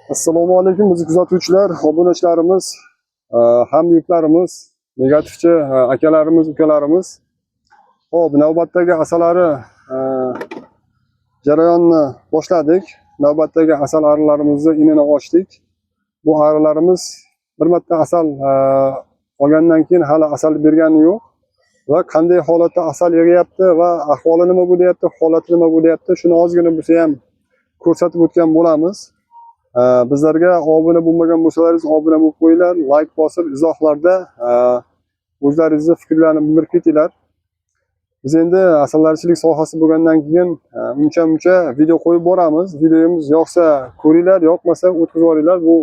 Assalomu alaykum bizni kuzatuvchilar, obunachilarimiz, hamyurtlarimiz, negativchi akalarimiz, ukalarimiz. Xo'p, navbatdagi asalari jarayonni boshladik. Navbatdagi asal arilarimizni inini ochdik. Bu arilarimiz bir marta asal olgandan keyin hali asal bergani yo'q va qanday holatda asal yig'yapti va ahvoli nima bo'lyapti, holati nima bo'lyapti, shuni ozgina bo'lsa ham ko'rsatib o'tgan bo'lamiz. Bizlarga obuna bo'lmagan bo'lsalaringiz obuna bo'lib qo'yinglar, layk bosib, izohlarda o'zlaringizni fikrlarini bildirib ketinglar. Biz endi asalarichilik sohasi bo'lgandan keyin uncha muncha video qo'yib boramiz. Videomiz yoqsa ko'ringlar, yoqmasa o'tkazib yuboringlar. Bu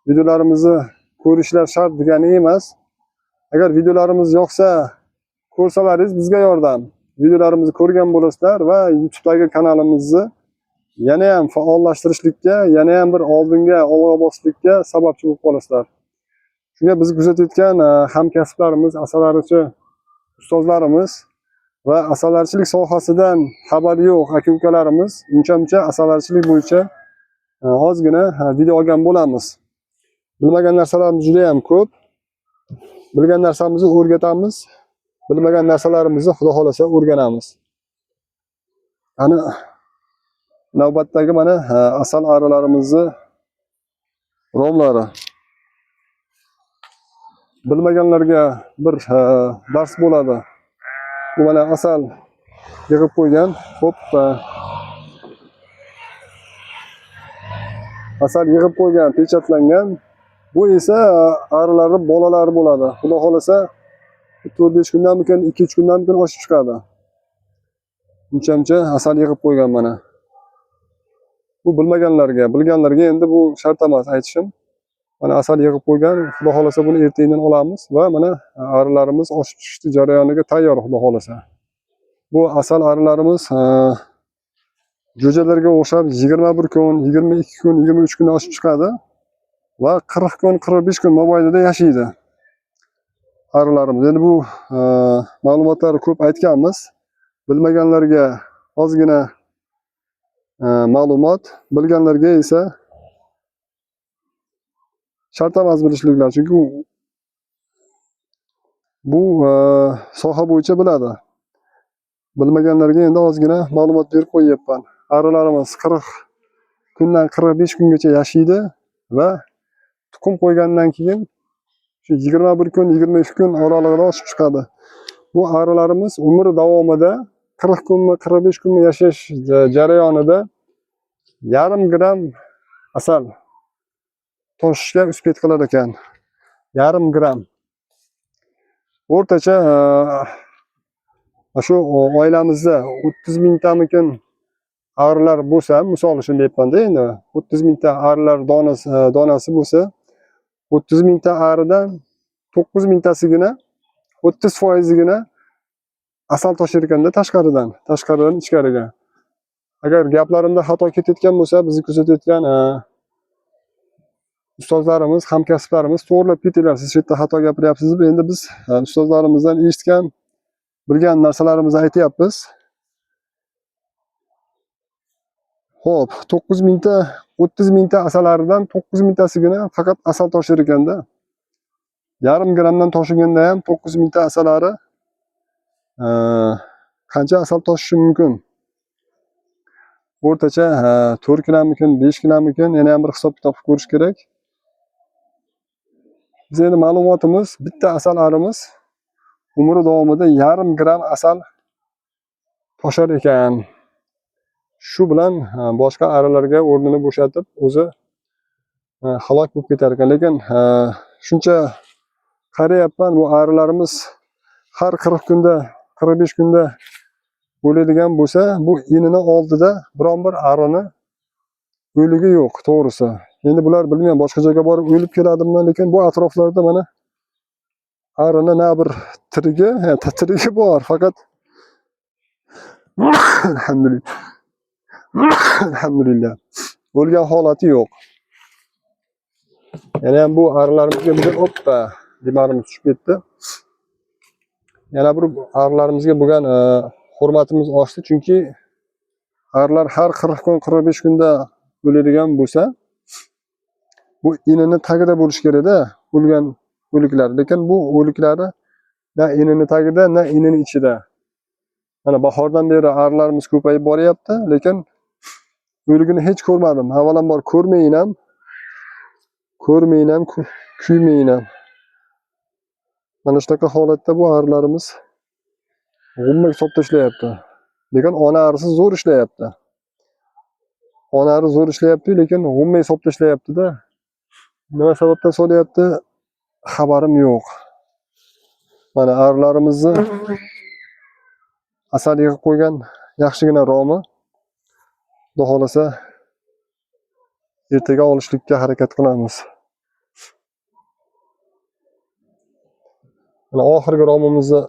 videolarimizni ko'rishlar shart degani emas. Agar videolarimiz yoqsa ko'rsalaringiz bizga yordam. Videolarimizni ko'rgan bo'lasizlar va YouTube'dagi kanalimizni yana ham faollashtirishlikka, yana ham bir oldinga olg'a bosishlikka sababchi bo'lib qolasizlar. Shunga bizni kuzatayotgan hamkasblarimiz, asalarichi ustozlarimiz va asalarichilik sohasidan xabari yo'q aka-ukalarimiz uncha-muncha asalarichilik bo'yicha ozgina video olgan bo'lamiz. Bilmagan narsalarimiz juda ham ko'p. Bilgan narsamizni o'rgatamiz, bilmagan narsalarimizni Xudo xolasa o'rganamiz. Ana navbatdagi mana asal arilarimizni romlari. Bilmaganlarga bir dars bo'ladi. Bu mana asal yig'ib qo'ygan. Xo'p, asal yig'ib qo'ygan, pechatlangan. Bu esa arilarning bolalari bo'ladi. Xudo xolasa 4-5 kundan keyin, 2-3 kundan keyin oshib chiqadi. Uncha-muncha asal yig'ib qo'ygan mana. Bu bilmaganlarga, bilganlarga endi bu shart emas aytishim. Mana asal yig'ib qo'ygan, Xudo xolasa buni ertagindan olamiz va mana arilarimiz oshib chiqish jarayoniga tayyor Xudo xolasa. Bu asal arilarimiz jo'jalarga o'xshab 21 kun, 22 kun, 23 kun oshib chiqadi va 40 kun, 45 kun mobaynida yashaydi arilarimiz. Endi bu ma'lumotlarni ko'p aytganmiz. Bilmaganlarga ozgina ma'lumot, bilganlarga esa shart emas bilishliklar, chunki bu soha bo'yicha biladi. Bilmaganlarga endi ozgina ma'lumot berib qo'yyapman. Arilarimiz 40 kundan 45 kungacha yashaydi va tuxum qo'ygandan keyin shu 21 kun, 22 kun oralig'ida oshib chiqadi. Bu arilarimiz umri davomida 40 kunmi, 45 kunmi yashash jarayonida yarim gramm asal toshishga uspet qilar ekan. Yarim gramm. O'rtacha shu oilamizda 30 mingtamikin arilar bo'lsa, misol uchun deyapman-da endi, 30 mingta arilar donasi bo'lsa, 30 mingta aridan 9 mingtasigina, 30%igina asal toshir ekanda tashqaridan ichkariga. Agar gaplarimda xato ketayotgan bo'lsa, bizni kuzatayotgan ustozlarimiz, hamkasblarimiz to'g'rilab ketinglar. Siz shu yerda xato gapiryapsiz deb endi biz ustozlarimizdan eshitgan, bilgan narsalarimizni aytyapmiz. Xo'p, 9 mingta, 30 mingta asalaridan 9 mingtasigina faqat asal toshir ekanda. Yarim grammdan toshiganda ham 9 mingta asalari qancha asal toshishi mumkin? O'rtacha 4 kilomikin, 5 kilomikin, yana ham bir hisob kitob qilib ko'rish kerak. Biz endi ma'lumotimiz, bitta asal arimiz umri davomida yarim gramm asal toshar ekan. Shu bilan boshqa arilarga o'rnini bo'shatib, o'zi halok bo'lib ketar ekan. Lekin shuncha qarayapman, bu arilarimiz har 40 kunda, 45 kunda o'ladigan bo'lsa, bu inini oldida biron bir arini o'ligi yo'q, to'g'risi. Endi bular bilmayman, boshqa joyga borib o'lib keladimi, lekin bu atroflarda mana arini na bir tirigi, tirigi bor, faqat alhamdulillah. Alhamdulillah. O'lgan holati yo'q. Yana ham bu arilarimizga bugun oppa dimarimiz tushib ketdi. Yana bir arilarimizga bo'lgan hurmatimiz oshdi, chunki arilar har 40 kun, 45 kunda o'ladigan bo'lsa, Bu inini tagida bo'lishi kerakda, o'lgan o'liklar. Lekin bu o'liklari na inini tagida, na inini ichida. Mana bahordan beri arilarimiz ko'payib boryapti, lekin o'ligini hech ko'rmadim. Avvalambor ko'rmayin ham, ko'rmayin ham, kuymayin ham. Mana shunaqa holatda bu arilarimiz g'ummak solib tashlayapti. Lekin ona arisi zo'r ishlayapti. Ona ari zo'r ishlayapti, lekin g'ummak solib tashlayapti-da. Nima sababdan solyapti? Xabarim yo'q. Mana arilarimizni asal yig'ib qo'ygan yaxshigina romi. Xudo xohlasa ertaga olishlikka harakat qilamiz. Mana oxirgi romimizni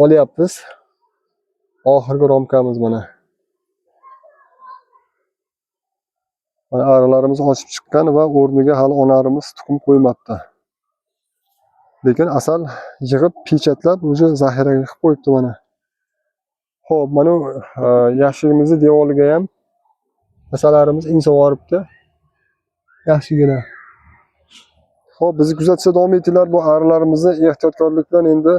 olyapmiz. Oxirgi romkamiz mana. Mana arilarimiz ochib chiqqan va o'rniga hali onarimiz tuxum qo'ymabdi. Lekin asal yig'ib, pechatlab, o'zi zaxiraga qilib qo'yibdi mana. Xo'p, mana bu yashigimizni devoriga ham asallarimiz insovoribdi. Yaxshigina. Xo'p, bizni kuzatishda davom etinglar. Bu arilarimizni ehtiyotkorlik bilan endi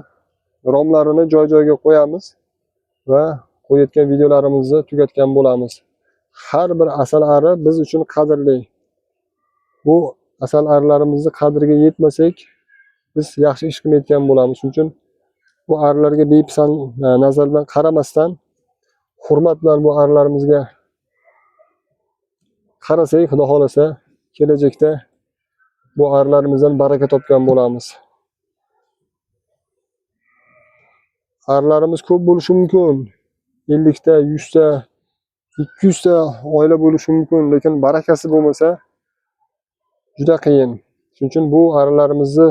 romlarini joy-joyiga qo'yamiz va qo'yayotgan videolarimizni tugatgan bo'lamiz. Har bir asal ari biz uchun qadrli. Bu asal arilarimizni qadriga yetmasak, biz yaxshi ish qilmayotgan bo'lamiz. Shuning uchun bu arilarga bepisand nazar bilan qaramasdan, hurmat bilan bu arilarimizga qarasak, Xudo xohlasa kelajakda bu arilarimizdan baraka topgan bo'lamiz. Arilarimiz ko'p bo'lishi mumkin. 50 ta, 100 ta, 200 ta oila bo'lishi mumkin, lekin barakasi bo'lmasa juda qiyin. Shuning uchun bu arilarimizni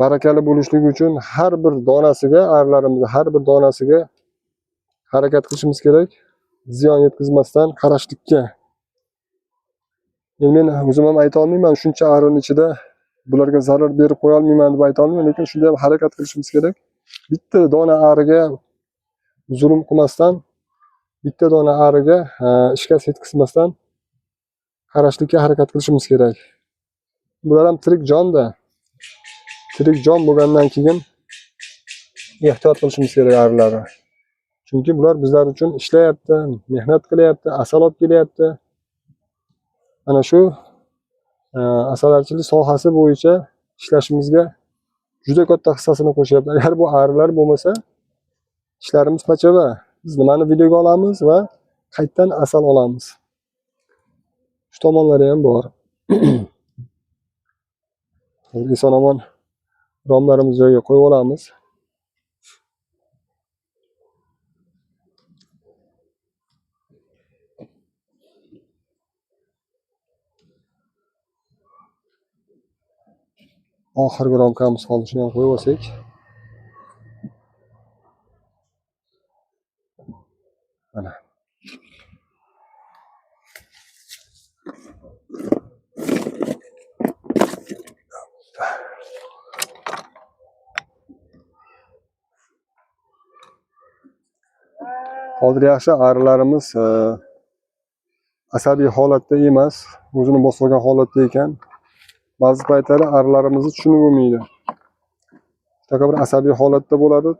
barakali bo'lishligi uchun har bir donasiga, arilarimizni har bir donasiga harakat qilishimiz kerak, ziyon yetkazmasdan qarashlikka. Endi men o'zim ham ayta olmayman, shuncha arini ichida bularga zarar berib qo'ya olmayman deb ayta olmayman, lekin shunda ham harakat qilishimiz kerak. Bitta dona ariga zulm qilmasdan, bitta dona ariga shikast yetkazmasdan qarashlikka harakat qilishimiz kerak. Bular ham tirik jonda. Tirik jon bo'lgandan keyin ehtiyot qilishimiz kerak arilarni. Chunki bular bizlar uchun ishlayapti, mehnat qilyapti, asal olib kelyapti. Mana shu asalarichilik sohasi bo'yicha ishlashimizga juda katta hissasini qo'shyapti. Agar bu arilar bo'lmasa, ishlarimiz pachava. Biz nimani videoga olamiz va qayerdan asal olamiz? Shu tomonlari ham bor. Hozir eson-omon romlarimizni joyiga qo'yib olamiz. Oxirgi romkamiz qoldi, shuni ham qo'yib olsak. Mana. Hozir yaxshi arilarimiz asabiy holatda emas, o'zini bosib olgan holatda ekan. Ba'zi paytlarda arilarimizni tushunib bo'lmaydi. Shunaqa bir asabiy holatda bo'ladi.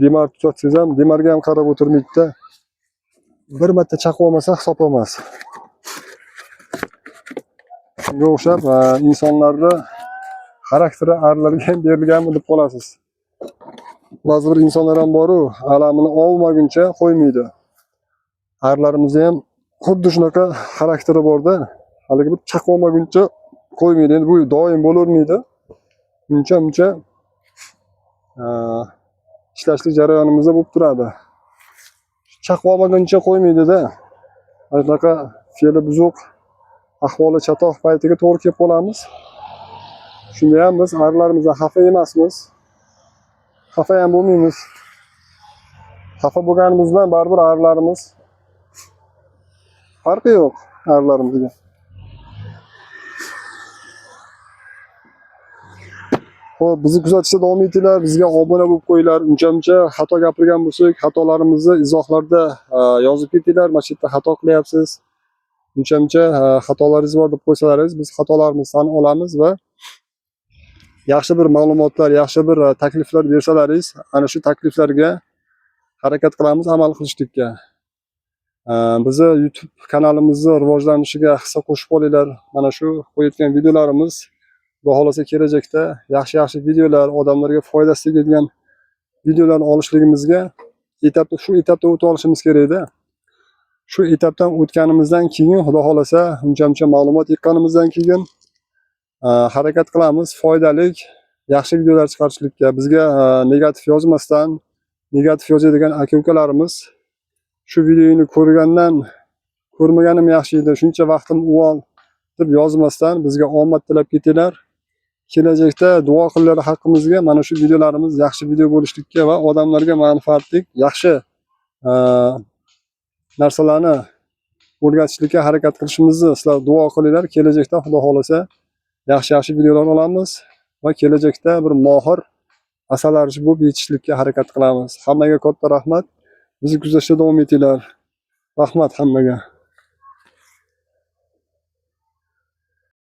Demar tutatsangiz ham, demarga ham qarab o'tirmaydi-da. Bir marta chaqib olmasa hisob emas. Shunga o'xshab insonlarni xarakteri arilarga ham berilganmi deb qolasiz. Ba'zi bir insonlar ham bor-u, alamini olmaguncha qo'ymaydi. Arilarimizni ham xuddi shunaqa xarakteri bor-da, haligi bir chaqib olmaguncha qo'ymaydi. Endi bu doim bo'lavermaydi. Uncha-muncha ishlashlik jarayonimizda bo'lib turadi. Chaqib olmaguncha qo'ymaydi-da. Mana shunaqa fe'li buzuq, ahvoli chatoq paytiga to'g'ri kelib qolamiz. Shunda ham biz arilarimizdan xafa emasmiz. Xafa ham bo'lmaymiz. Xafa bo'lganimizdan baribir arilarimiz farqi yo'q arilarimizga. Xo'p, bizni kuzatishda davom etinglar, bizga obuna bo'lib qo'yinglar. Uncha-muncha xato gapirgan bo'lsak, xatolarimizni izohlarda yozib ketinglar. Mana shu yerda xato qilyapsiz. Uncha-muncha xatolaringiz bor deb qo'ysalaringiz, biz xatolarimizni tan olamiz va yaxshi bir ma'lumotlar, yaxshi bir takliflar bersalaringiz, ana shu takliflarga harakat qilamiz amal qilishlikka. Bizni YouTube kanalimizni rivojlanishiga hissa qo'shib qolinglar. Mana shu qo'yayotgan videolarimiz, Xudo xohlasa, kelajakda yaxshi-yaxshi videolar, odamlarga foydasi tegadigan videolarni olishligimizga etapda, shu etapda o'tib olishimiz kerakda. Shu etapdan o'tganimizdan keyin, Xudo xohlasa, uncha-muncha ma'lumot yiqqanimizdan keyin harakat qilamiz foydali, yaxshi videolar chiqarishlikka. Bizga negativ yozmasdan, negativ yozadigan aka-ukalarimiz shu videoni ko'rgandan ko'rmaganim yaxshi edi, shuncha vaqtim uvol deb yozmasdan bizga omad tilab ketinglar. Kelajakda duo qilinglar haqqimizga, mana shu videolarimiz yaxshi video bo'lishlikka va odamlarga manfaatli, yaxshi narsalarni o'rgatishlikka harakat qilishimizni sizlar duo qilinglar. Kelajakda, Xudo xohlasa, yaxshi-yaxshi videolar olamiz va kelajakda bir mohir asalarichi bo'lib yetishishlikka harakat qilamiz. Hammaga katta rahmat. Bizni kuzatishda davom etinglar. Rahmat hammaga.